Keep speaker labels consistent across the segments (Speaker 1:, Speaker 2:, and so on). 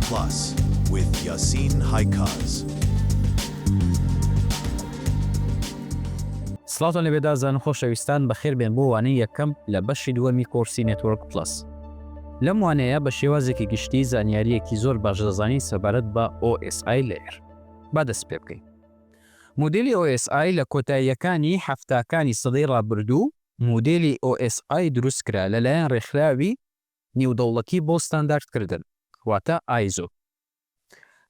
Speaker 1: Plus with Yasin Haykaz.
Speaker 2: سڵاوتان لێبێ ئازیزان و خۆشەویستان بەخێر بێن بۆ وانەی یەکەم لە بەشی دووەمی کۆرسی Network Plus. لەم وانەیە بە شێوازێکی گشتی زانیارییەکی زۆر باش دەزانین سەبارەت بە OSI Layer. با دەست پێ بکەین. مۆدێلی OSI لە کۆتاییەکانی حەفتاکانی سەدەی ڕابردوو مۆدێلی OSI دروست کرا لەلایەن ڕێکخراوی نێودەوڵەتی بۆ ستانداردکردن واتە ISO.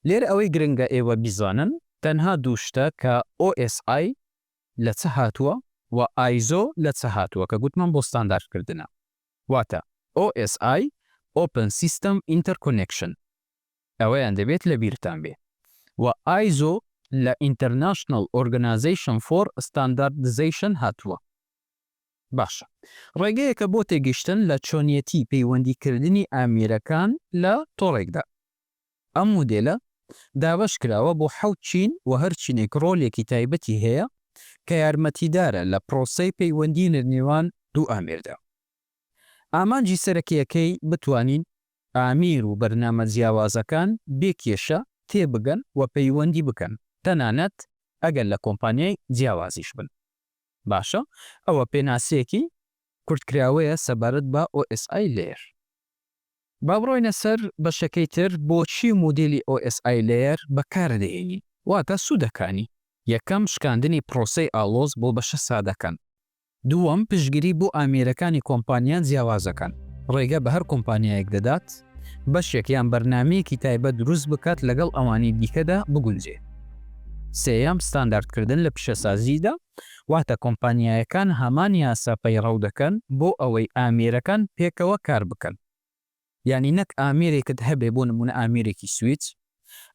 Speaker 2: لێرە ئەوەی گرنگە ئێوە بیزانن تەنها دوو شتە کە OSI لە چ هاتووە و ISO لە چ هاتووە کە گوتمان بۆ ستانداردکردنە واتە OSI Open System Interconnection ئەوەیان دەبێت لە بیرتان بێ و ISO لە International Organization for Standardization هاتووە. باشە ڕێگەیەکە بۆ تێگەیشتن لە چۆنیەتی پەیوەندیکردنی ئامێرەکان لە تۆڕێکدا. ئەم مۆدێلە دابەش کراوە بۆ حەوت چین و هەر چینێک ڕۆلێکی تایبەتی هەیە کە یارمەتیدارە لە پرۆسەی پەیوەندی لە نێوان دوو ئامێردا. ئامانجی سەرەکییەکەی بتوانین ئامێر و بەرنامە جیاوازەکان بێ کێشە تێبگەن و پەیوەندی بکەن تەنانەت ئەگەر لە کۆمپانیای جیاوازیش بن. باشە ئەوە پێناسەیەکی کورتکراوەیە سەبارەت بە OSI Layer. با بڕۆینە سەر بەشەکەی تر بۆچی مۆدێلی OSI Layer بەکاردەهێنین واتە سوودەکانی. یەکەم، شکاندنی پرۆسەی ئاڵۆز بۆ بەشە سادەکان. دووەم، پشتگیری بۆ ئامێرەکانی کۆمپانیا جیاوازەکان، ڕێگە بە هەر کۆمپانیایەک دەدات بەشێک یان بەرنامەیەکی تایبەت دروست بکات لەگەڵ ئەوانی دیکەدا بگونجێ. سێیەم، ستانداردکردن لە پیشەسازیدا، واتە کۆمپانیایەکان هەمان یاسا پەیڕەو دەکەن بۆ ئەوەی ئامێرەکان پێکەوە کار بکەن. یانی نەک ئامێرێکت هەبێ بۆ نموونە ئامێرێکی سویچ،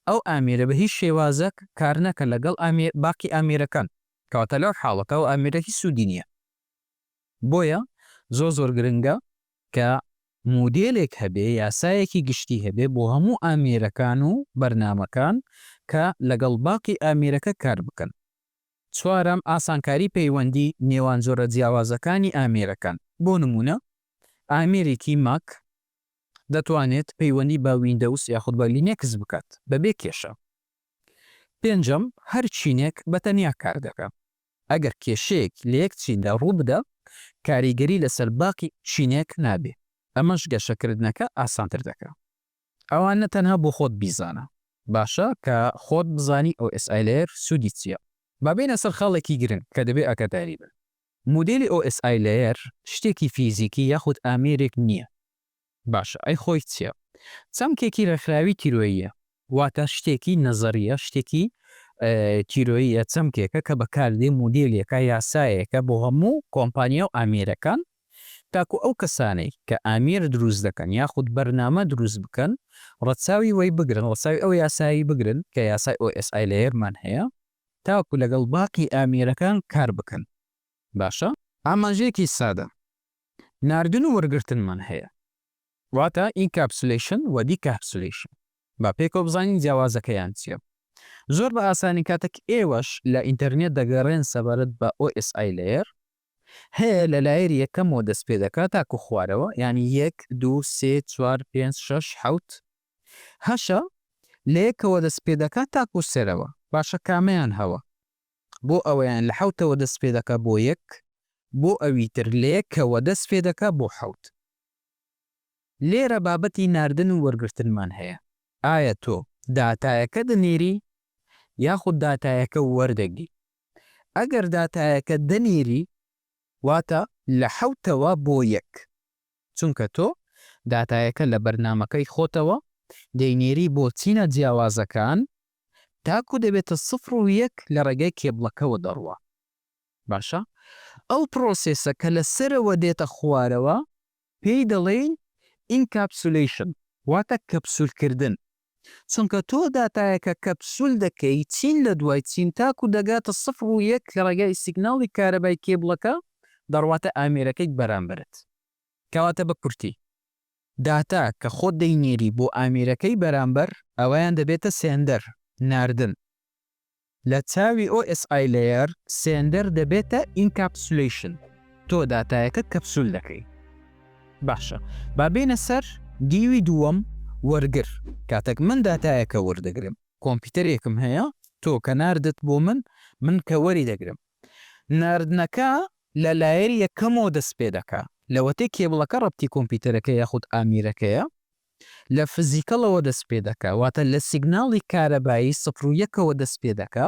Speaker 2: ئەو ئامێرە بە هیچ شێوازەک کار نەکە لەگەڵ باقی ئامێرەکان، کەواتە لەو حاڵەتە ئەو ئامێرە هیچ سوودی نییە. بۆیە زۆر زۆر گرنگە کە مۆدێلێک هەبێ، یاسایەکی گشتی هەبێ بۆ هەموو ئامێرەکان و بەرنامەکان کە لەگەڵ باقی ئامێرەکە کار بکەن. چوارەم، ئاسانکاری پەیوەندی نێوان جۆرە جیاوازەکانی ئامێرەکان، بۆ نموونە ئامێرێکی Mac دەتوانێت پەیوەندی بە Windows یاخود بە Linux بکات بەبێ کێشە. پێنجەم، هەر چینێک بە تەنیا کار دەکا. ئەگەر کێشەیەک لە یەک چیندا ڕوو بدا، کاریگەری لەسەر باقی چینێک نابێ. ئەمەش گەشەکردنەکە ئاسانتر دەکا. ئەوانە تەنها بۆ خۆت بیزانە. باشە کە خۆت بزانی OSI Layer سوودی چییە. با بێینە سەر خاڵێکی گرنگ کە دەبێ ئاگاداری بن. مۆدێلی OSI Layer شتێکی فیزیکی یاخود ئامێرێک نییە. باشە ئەی خۆی چیە؟ چەمکێکی ڕێکخراوی تیرۆییە، واتە شتێکی نەزەرییە، شتێکی تیرۆییە، چەمکێکە کە بەکاردێ، مۆدێلێکە، یاسایەکە بۆ هەموو کۆمپانیا و ئامێرەکان، تاکو ئەو کەسانەی کە ئامێر دروست دەکەن یاخود بەرنامە دروست بکەن ڕەچاوی وەی بگرن، ڕەچاوی ئەو یاسایەی بگرن کە یاسای OSI Layer مان هەیە، تاکو لەگەڵ باقی ئامێرەکان کار بکەن. باشە؟ ئاماژەیەکی سادە، ناردن و وەرگرتنمان هەیە واتە encapsulation و decapsulation با پێکەوە بزانین جیاوازەکەیان چیە زۆر بە ئاسانی کاتێک ئێوەش لە ئینتەرنێت دەگەڕێن سەبارەت بە OSI layer هەیە لە layer ی یەکەمەوە دەست پێ دەکات تاکو خوارەوە یانی یەک دوو سێ چوار پێنج شەش حەوت هەشە لە یەکەوە دەست پێ دەکات تاکو سەرەوە باشە کامەیان هەوە بۆ ئەوەیان لە حەوتەوە دەست پێ دەکا بۆ یەک، بۆ ئەوی تر لە یەکەوە دەست پێ دەکا بۆ حەوت. لێرە بابەتی ناردن و وەرگرتنمان هەیە. ئایا تۆ داتایەکە دەنێری یاخود داتایەکە وەردەگری؟ ئەگەر داتایەکە دەنێری واتە لە حەوتەوە بۆ یەک، چونکە تۆ داتایەکە لە بەرنامەکەی خۆتەوە دەینێری بۆ چینە جیاوازەکان تاکو دەبێتە سفر و یەک لە ڕێگای کێبڵەکەوە دەڕوا باشە ئەو process ە کە لە سەرەوە دێتە خوارەوە پێی دەڵێین encapsulation واتە کەپسول کردن چونکە تۆ داتایەکە کەپسول دەکەی چین لە دوای چین تاکو دەگاتە سفر و یەک لە ڕێگای سیگناڵی کارەبای کێبڵەکە دەڕواتە ئامێرەکەی بەرامبەرت کەواتە بە کورتی داتا کە خۆت دەینێری بۆ ئامێرەکەی بەرامبەر ئەوەیان دەبێتە sender، ناردن. لە چاوی OSI Layer sender دەبێتە encapsulation، تۆ داتایەکە کەپسول دەکەی. باشە با بێینە سەر دیوی دووەم. وەرگر، کاتێک من داتایەکە وەردەگرم، کۆمپیوتەرێکم هەیە، تۆ کە ناردت بۆ من، من کە وەری دەگرم، ناردنەکە لە layer ی یەکەمەوە دەست پێ دەکا، لەوەتەی کێبڵەکە ڕەبتی کۆمپیوتەرەکە یاخود ئامیرەکەیە، لە physical ەوە دەست پێ دەکا، واتە لە سیگناڵی کارەبایی سفر و یەکەوە دەست پێ دەکا،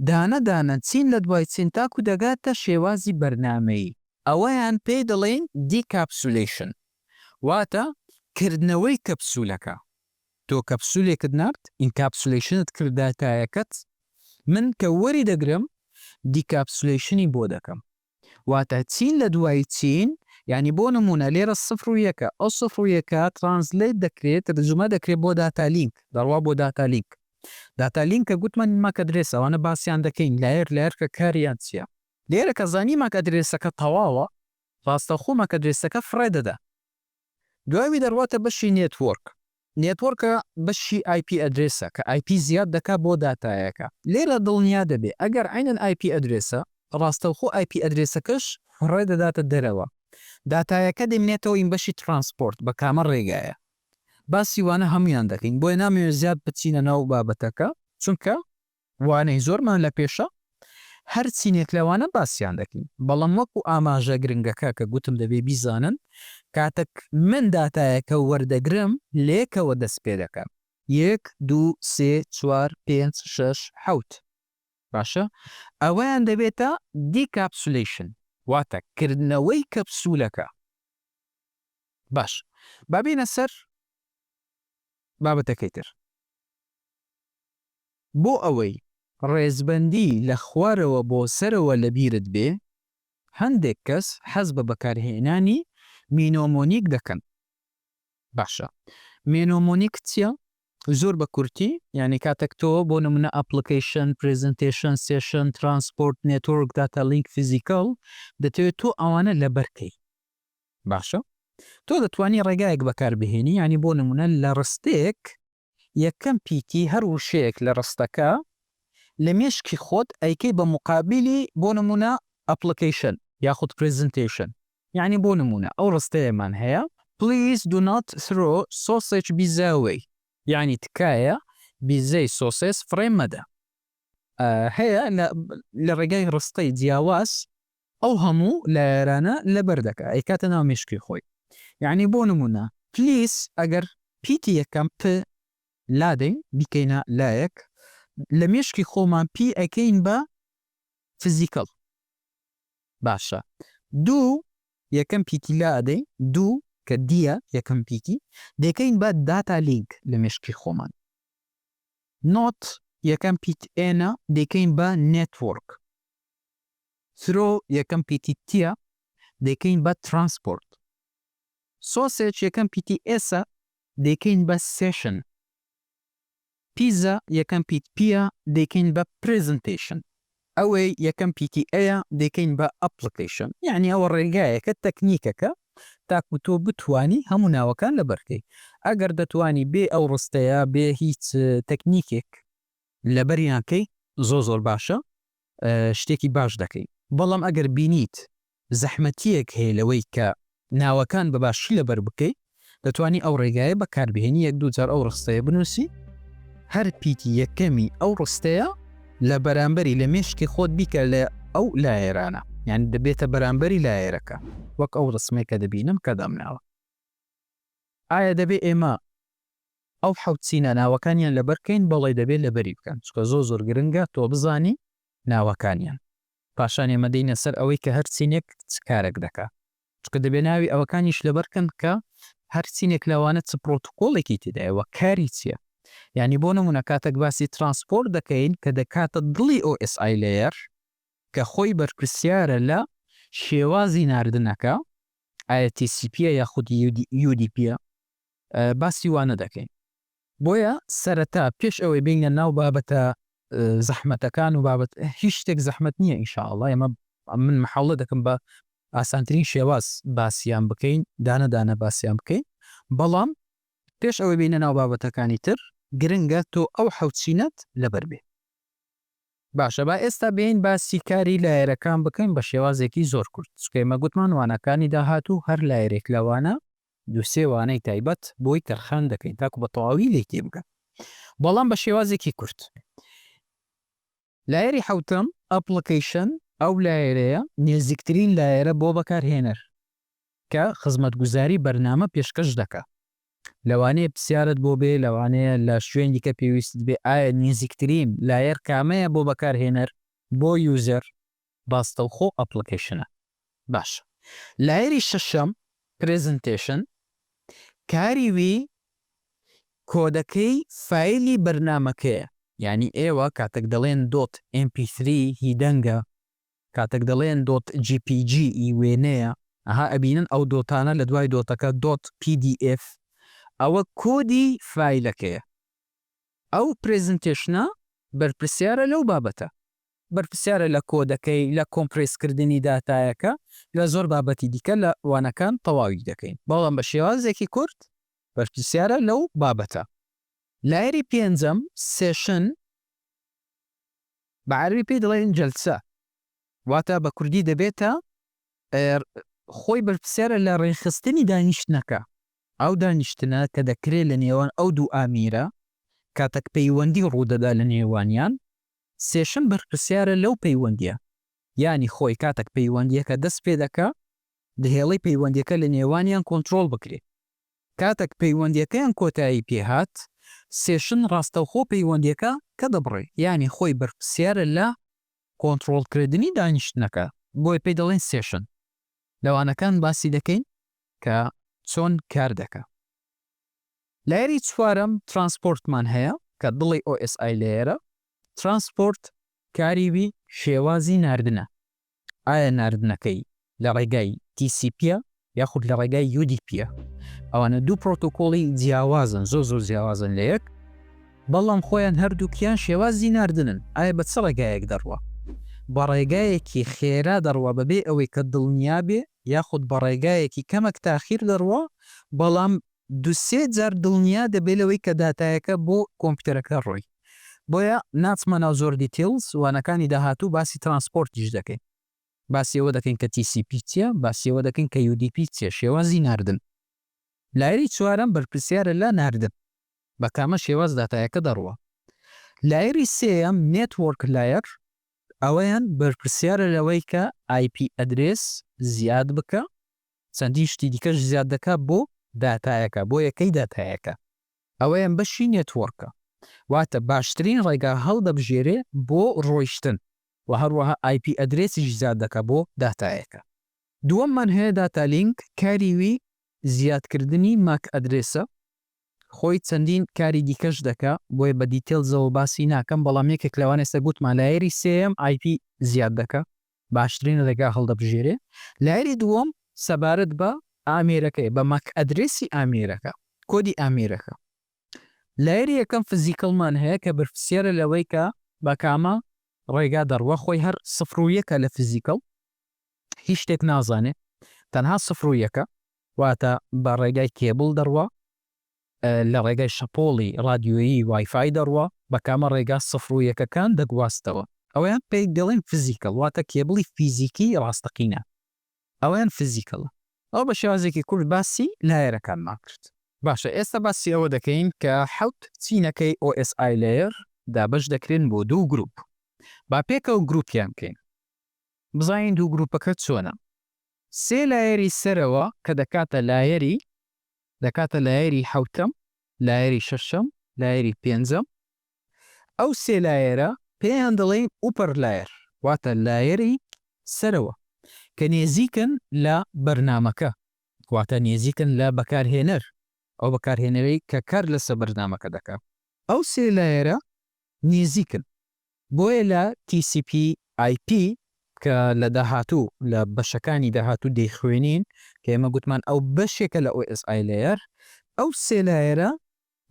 Speaker 2: دانە دانە چین لە دوای چین تاکو دەگاتە شێوازی بەرنامەیی. ئەوەیان پێی دەڵێین decapsulation، واتە کردنەوەی کەپسولەکە. تۆ کەپسولێکت نارد، encapsulation ت کرد داتایەکەت، من کە وەری دەگرم decapsulation ی بۆ دەکەم. واتە چین لە دوای چین، یانی بۆ نموونە لێرە سفر و یەکە، ئەو سفر و یەکە translate دەکرێت، تەرجومە دەکرێت بۆ data link، دەڕوا بۆ data link. data link کە گوتمان MAC address ە، ئەوانە باسیان دەکەین layer layer کە کاریان چییە. لێرە کە زانی MAC address ەکە تەواوە، ڕاستەوخۆ MAC address ەکە فڕێ دەدا. دوای دەڕواتە بەشی network. network ە بەشی IP address ە کە IP زیاد دەکا بۆ داتایەکە. لێرە دڵنیا دەبێ ئەگەر عەینەن IP address ە، ڕاستەوخۆ IP address ەکەش فڕێ دەداتە دەرەوە. داتایەکە دەمینێتەوە ئین بەشی transport بە کامە ڕێگایە. باسی وانە هەموویان دەکەین بۆیە نامەوێ زیاد بچینە ناو بابەتەکە چونکە وانەی زۆرمان لە پێشە هەر چینێک لەوانە باسیان دەکەین بەڵام وەکو ئاماژە گرنگەکە کە گوتم دەبێ بیزانن کاتەک من داتایەکە وەردەگرم لەیەکەوە دەست پێ دەکەم یەک دوو سێ چوار پێنج شەش حەوت باشە ئەوەیان دەبێتە decapsulation واتە کردنەوەی کەپسولەکە باش با بێینە سەر بابەتەکەی تر. بۆ ئەوەی ڕێزبەندی لە خوارەوە بۆ سەرەوە لەبیرت بێ، هەندێک کەس حەز بە بەکارهێنانی mnemonic دەکەن. باشە mnemonic چییە؟ زۆر بە کورتی یانی کاتێک تۆ بۆ نمونە application، presentation، session، transport، network، data link، physical دەتەوێت تۆ ئەوانە لەبەر کەی. باشە تۆ دەتوانی ڕێگایەک بەکار بهێنی یانی بۆ نمونە لە ڕستەیەک یەکەم پیتی هەر وشەیەک لە ڕستەکە لە مێشکی خۆت ئەیکەی بە موقابیلی بۆ نموونە application یاخود presentation یانی بۆ نموونە ئەو ڕستەیەمان هەیە Please do not throw sausage pizza away یانی تکایە بیزەی سۆسێس فڕێ مەدە. هەیە لە ڕێگای ڕستەی جیاواز ئەو هەموو layer انە لەبەر دەکا ئەیکاتە ناو مێشکی خۆی یەعنی بۆ نموونە please ئەگەر پیتی یەکەم پ لادەین بیکەینە لایەک لە مێشکی خۆمان P ئەکەین بە physical باشە دوو یەکەم پیتی لا ئەدەین دوو کە D یە یەکەم پیتی دەیکەین بە data link لە مێشکی خۆمان not یەکەم پیت N ە دەیکەین بە network throw یەکەم پیتی T یە دەیکەین بە transport. sausage یەکەم پیتی S ە دەیکەین بە session. پیزا یەکەم پیت P یە دەیکەین بە presentation. away یەکەم پیتی A یە دەیکەین بە application. یەعنی ئەوە ڕێگایەکە تەکنیکەکە تاکو تۆ بتوانی هەموو ناوەکان لەبەر کەی. ئەگەر دەتوانی بێ ئەو ڕستەیە بێ هیچ تەکنیکێک لەبەریان کەی زۆر زۆر باشە. شتێکی باش دەکەی. بەڵام ئەگەر بینیت زەحمەتییەک هەیە لەوەی کە ناوەکان بە باشی لەبەر بکەی، دەتوانی ئەو ڕێگایە بەکاربهێنی یەک دوو جار ئەو ڕستەیە بنووسی، هەر پیتی یەکەمی ئەو ڕستەیە لە بەرامبەری لە مێشکی خۆت بیکە لە ئەو layer انە، یانی دەبێتە بەرامبەری layer ەکە، وەک ئەو ڕسمەی کە دەبینم کە دامناوە. ئایا دەبێ ئێمە ئەو حەوت چینە ناوەکانیان لەبەر کەین؟ بەڵێ دەبێت لەبەری بکەن چونکە زۆر زۆر گرنگە تۆ بزانی ناوەکانیان. پاشان ئێمە دێینە سەر ئەوەی کە هەر چینێک چ کارێک دەکا. چونکە دەبێ ناوی ئەوەکانیش لەبەر کەن کە هەر چینێک لەوانە چ پرۆتۆکۆڵێکی تێدایە و کاری چیە. یانی بۆ نمونە کاتێک باسی transport دەکەین کە دەکاتە دڵی OSI layer کە خۆی بەرپرسیارە لە شێوازی ناردنەکە ئایا TCP یە یاخود UDP یە باسی وانە دەکەین. بۆیە سەرەتا پێش ئەوەی بێینە ناو بابەتە زەحمەتەکان و بابەت هیچ شتێک زەحمەت نییە ان شاء اللە ئێمە من محاولە دەکەم بە ئاسانترین شێواز باسیان بکەین دانە دانە باسیان بکەین بەڵام پێش ئەوەی بێینە ناو بابەتەکانی تر گرنگە تۆ ئەو حەوت چینەت لەبەر بێ. باشە با ئێستا بێین باسی کاری layer ەکان بکەین بە شێوازێکی زۆر کورت چونکە ئێمە گوتمان وانەکانی داهاتوو هەر layer ێک لەوانە. دووسێ وانەی تایبەت بۆی تەرخان دەکەین تاکو بە تەواوی لێی تێبگەن بەڵام بە شێوازێکی کورت. layer ی حەوتەم، application، ئەو layer ەیە نێزیکترین layer ە بۆ بەکارهێنەر کە خزمەتگوزاری بەرنامە پێشکەش دەکا. لەوانەیە پرسیارت بۆ بێ، لەوانەیە لە شوێن دیکە پێویستت بێ ئایا نێزیکترین layer کامەیە بۆ بەکارهێنەر، بۆ user؟ ڕاستەوخۆ application ە. باشە layer ی شەشەم presentation کاری وی کۆدەکەی فایلی بەرنامەکەیە یانی ئێوە کاتەک دەڵێن dot MP3 هی دەنگە کاتەک دەڵێن dot JPG ئی وێنەیە ئەها ئەبینن ئەو dot انە لە دوای dot ەکە dot PDF ئەوە کۆدی فایلەکەیە ئەو presentation ە بەرپرسیارە لەو بابەتە بەرپرسیارە لە کۆدەکەی، لە compress کردنی داتایەکە، لە زۆر بابەتی دیکە لە وانەکان تەواوی دەکەین، بەڵام بە شێوازێکی کورت بەرپرسیارە لەو بابەتە. layer ی پێنجەم، session، بە عەرەبی پێی دەڵێن جەلسە، واتە بە کوردی دەبێتە خۆی بەرپرسیارە لە ڕێکخستنی دانیشتنەکە، ئەو دانیشتنە کە دەکرێت لە نێوان ئەو دوو ئامیرە کاتەک پەیوەندی ڕوودەدا لە نێوانیان، session بەرپرسیارە لەو پەیوەندیە یانی خۆی کاتەک پەیوەندیەکە دەست پێ دەکا دەهێڵی پەیوەندیەکە لە نێوانیان کۆنترۆڵ بکرێ کاتەک پەیوەندیەکەیان کۆتایی پێ هات session ڕاستەوخۆ پەیوەندیەکە کە دەبڕێ یانی خۆی بەرپرسیارە لە کۆنترۆڵ کردنی دانیشتنەکە بۆیە پێی دەڵێن session لە وانەکان باسی دەکەین کە چۆن کار دەکا. layer ی چوارەم transport مان هەیە کە دڵی OSI layer ە، transport کاری وی شێوازی ناردنە، ئایا ناردنەکەی لە ڕێگای TCP یە یاخود لە ڕێگای UDP یە، ئەوانە دوو پرۆتۆکۆڵی جیاوازن زۆر زۆر جیاوازن لە یەک، بەڵام خۆیان هەردووکیان شێوازی ناردنن، ئایا بە چ ڕێگایەک دەڕوا؟ بە ڕێگایەکی خێرا دەڕوا بەبێ ئەوەی کە دڵنیا بێ یاخود بە ڕێگایەکی کەمەک تاخیر دەڕوا بەڵام دوو سێ جار دڵنیا دەبێ لەوەی کە داتایەکە بۆ کۆمپیوتەرەکە ڕۆی بۆیە ناچمە ناو زۆر details وانەکانی داهاتوو باسی transport یش دەکەین باسی ئەوە دەکەین کە TCP چیە باسی ئەوە دەکەین کە UDP چیە شێوازی ناردن layer ی چوارەم بەرپرسیارە لە ناردن بە کامە شێواز داتایەکە دەڕوا layer ی سێیەم network layer ئەوەیان بەرپرسیارە لەوەی کە IP address زیاد بکە چەندین شتی دیکەش زیاد دەکات بۆ داتایەکە بۆ یەکەی داتایەکە ئەوەیان بەشی network ە واتە باشترین ڕێگا هەڵدەبژێرێ بۆ ڕۆیشتن و هەروەها IP address یش زیاد دەکات بۆ داتایەکە. دووەممان هەیە data link کاری وی زیادکردنی MAC address ە خۆی چەندین کاری دیکەش دەکا بۆیە بە details ەوە باسی ناکەم بەڵام یەکێک لەوان ئێستا گوتمان layer ی سێیەم IP زیاد دەکا باشترین ڕێگا هەڵدەبژێرێ. layer ی دووەم سەبارەت بە ئامێرەکەیە، بە MAC address ی ئامێرەکە، کۆدی ئامێرەکە. layer ی یەکەم physical مان هەیە کە بەرپرسیارە لەوەی کە بە کامە ڕێگا دەڕوا، خۆی هەر سفر و یەکە لە physical، هیچ شتێک نازانێ، تەنها سفر و یەکە، واتە بە ڕێگای کێبڵ دەڕوا، لە ڕێگای شەپۆڵی ڕادیۆیی وای فای دەڕوا، بە کامە ڕێگا سفر و یەکەکان دەگواستەوە. ئەوەیان پێی دەڵێن physical، واتە کێبڵی فیزیکی ڕاستەقینە. ئەوەیان physical ە. ئەوە بە شێوازێکی کورت باسی layer ەکانمان کرد. باشە ئێستا باسی ئەوە دەکەین کە حەوت چینەکەی OSI layer دابەش دەکرێن بۆ دوو گروپ. با پێکەوە گروپیان بکەین. بزانین دوو گروپەکە چۆنە. سێ layer ی سەرەوە کە دەکاتە layer ی دەکاتە layer ی حەوتەم، layer ی شەشەم، layer ی پێنجەم. ئەو سێ layer ە پێیان دەڵێین upper layer، واتە layer ی سەرەوە، کە نێزیکن لە بەرنامەکە، واتە نێزیکن لە بەکارهێنەر، ئەو بەکارهێنەرەی کە کار لەسەر بەرنامەکە دەکا. ئەو سێ layer ە نێزیکن. بۆیە لە TCP/IP کە لە داهاتوو لە بەشەکانی داهاتوو دەیخوێنین کە ئێمە گوتمان ئەو بەشێکە لە OSI layer، ئەو سێ layer ە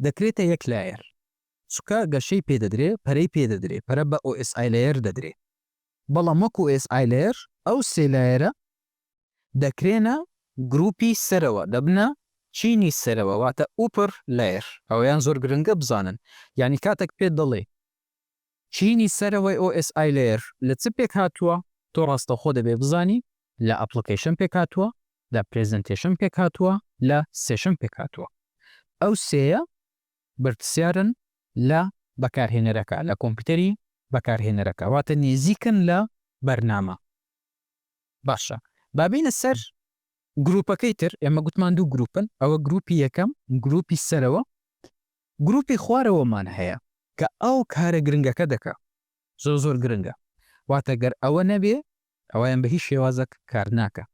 Speaker 2: دەکرێتە یەک layer چونکە گەشەی پێ دەدرێ، پەرەی پێ دەدرێ، پەرە بە OSI layer دەدرێ. بەڵام وەکو OSI layer ئەو سێ layer ە دەکرێنە گروپی سەرەوە، دەبنە چینی سەرەوە واتە upper layer. ئەوەیان زۆر گرنگە بزانن یانی کاتێک پێت دەڵێ چینی سەرەوەی OSI layer لە چ پێکهاتووە؟ تۆ ڕاستەوخۆ دەبێ بزانی لە application پێکهاتووە. لە presentation پێکهاتووە لە session پێکهاتووە. ئەو سێیە بەرپرسیارن لە بەکارهێنەرەکە، لە کۆمپیوتەری بەکارهێنەرەکە، واتە نێزیکن لە بەرنامە. باشە با بێینە سەر گروپەکەی تر، ئێمە گوتمان دوو گروپن، ئەوە گروپی یەکەم، گروپی سەرەوە، گروپی خوارەوەمان هەیە کە ئەو کارە گرنگەکە دەکا، زۆر زۆر گرنگە، واتە گەر ئەوە نەبێ ئەوەیان بە هیچ شێوازەک کار ناکا،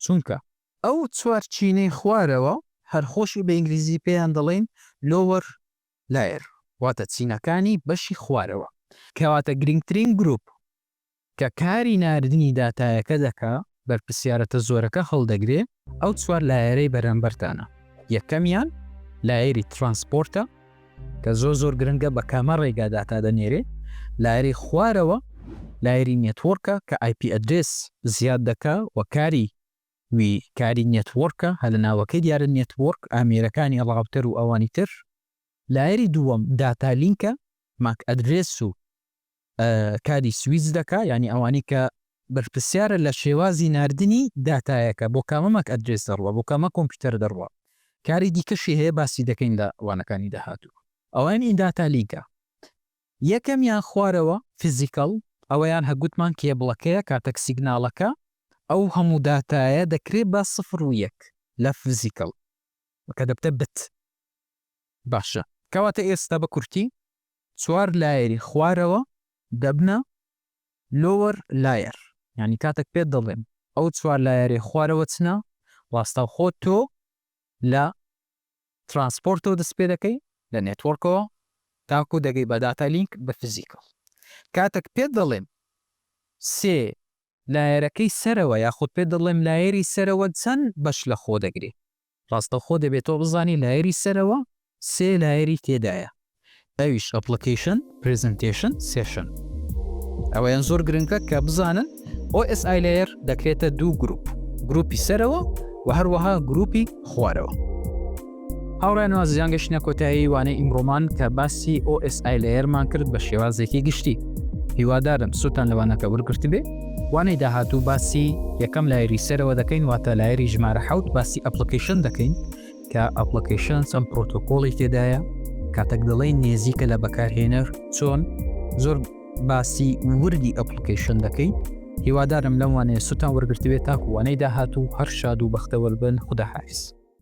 Speaker 2: چونکە ئەو چوار چینەی خوارەوە هەر خۆشی بە ئینگلیزی پێیان دەڵێین lower layer واتە چینەکانی بەشی خوارەوە. کەواتە گرنگترین گروپ کە کاری ناردنی داتایەکە دەکا بەرپرسیارەتە زۆرەکە هەڵدەگرێ ئەو چوار layer ەی بەرامبەرتانە یەکەمیان layer ی transport ە کە زۆر زۆر گرنگە بە کامە ڕێگا داتا دەنێرێ layer ی خوارەوە layer ی network ە کە IP address زیاد دەکا و کاری وی کاری network ە هە لە ناوەکەی دیارە network ئامێرەکانی router و ئەوانی تر layer ی دووەم data link ە MAC address و کاری سویچ دەکا یانی ئەوانەی کە بەرپرسیارە لە شێوازی ناردنی داتایەکە بۆ کامە MAC address دەڕوا بۆ کامە کۆمپیوتەر دەڕوا کاری دیکەشی هەیە باسی دەکەین لە وانەکانی داهاتوو ئەوانی data link ە یەکەمیان خوارەوە physical ئەوەیان هە گوتمان کێبڵەکەیە کاتەک signal ەکە ئەو هەموو داتایە دەکرێ بە سفر و یەک لە physical کە دەبتە bit باشە کەواتە ئێستا بە کورتی چوار layer ی خوارەوە دەبنە lower layer یانی کاتەک پێت دەڵێم ئەو چوار layer ەی خوارەوە چنە ڕاستەوخۆ تۆ لە transport ەوە دەست پێ دەکەی لە network ەوە تاکو دەگەی بە data link بە physical کاتەک پێت دەڵێم سێ layer ەکەی سەرەوە یاخود پێت دەڵێم layer ی سەرەوە چەند بەش لە خۆ دەگرێ ڕاستەوخۆ دەبێت تۆ بزانی layer ی سەرەوە سێ layer ی تێدایە ئەویش application، presentation، session. ئەوەیان زۆر گرنگە کە بزانن OSI layer دەکرێتە دوو گروپ، گروپی سەرەوە و هەروەها گروپی خوارەوە. هاوڕێیان ئازیزان گەشتینە کۆتایی وانەی ئیمڕۆمان کە باسی OSI layer مان کرد بە شێوازێکی گشتی. هیوادارم سوودتان لە وانەکە وەرگرتبێ. وانەی داهاتوو باسی یەکەم layer ی سەرەوە دەکەین واتە layer ی ژمارە حەوت باسی application دەکەین کە application چەند پرۆتۆکۆڵی تێدایە کاتەک دەڵێین نێزیکە لە بەکارهێنەر چۆن زۆر باسی وردی application دەکەین هیوادارم لەم وانەیە سوودتان وەرگرتبێت تاکو وانەی داهاتوو هەر شاد و بەختەوەر بن خودا حافز.